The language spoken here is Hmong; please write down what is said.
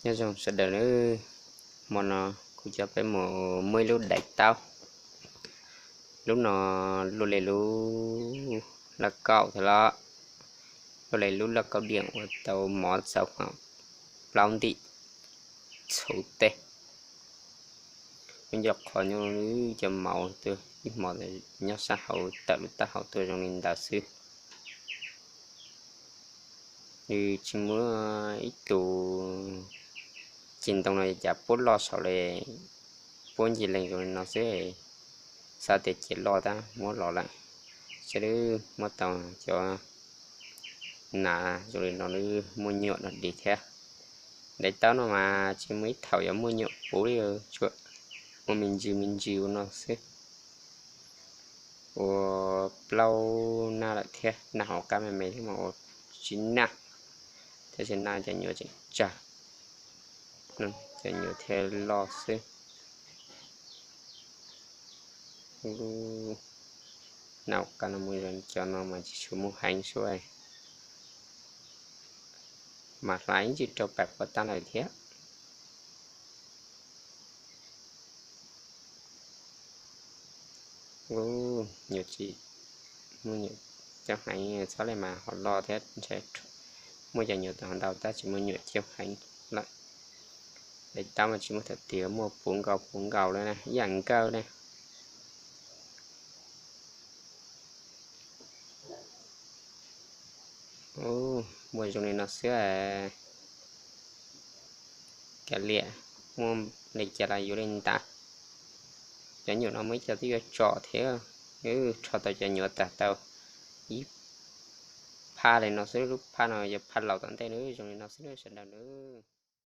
Nyob zoo sawv daws nawb, hmo no kuv coj peb mus muab ib lub dais taub. Lub no luaj li lub lauj kaub thiab los, luaj li lub lauj kaub diam uas tau mov txaus plaub ntim txhuv teb. Lub ncauj qhov nyob cov mauv tuaj ib hmos nyob sab hauv tawm lub taub hau tuaj zoo li ntawd xwb. Nws tsis muaj ib tus ceg ntoo no cas puab loj saum li, puab ncig leeg zoo li no xwb. Xav tias cia loj tab muab los lawm, seb lub muab tau cov nas zoo li no lub muaj nyuam dog dig thiab. Dais taub no mas tsis muaj ib thaum yuav muaj nyuam puv li, tsuas muaj me ntsis me ntsis ua no xwb. Ua plaub nab lawm thiab, nab hauv qab me me thiab mas ua tsib nab, tab sis nab cov nyuam tseem tsawg, cov nyuam thiaj loj xwb. Nab hauv qab no mus zoo cov no mas tsis tshua muaj heev sua, mas hlais ib ntsis rau pem puab tab lawm thiab. Nyuam tsis muaj nyuam coob heev, txhob li mas ho loj thiab, muaj cov nyuam tau ntau tab tsis muaj nyuam coob heev lawm. Dais taub mas tsis muaj thaum twg muaj puv nkaus puv nkaus li na, ib yam nkawj na. Muaj zoo li no xwb. Kav liam, muaj li cas los yuav li ntawd. Cov nyuam no muaj ib co twb yuav tso thiab, rho tau cov nyuam tag tau ib phaj li no xwb, lub phaj no yog phaj laus tom ntej na, zoo li no xwb sawv daws nawb.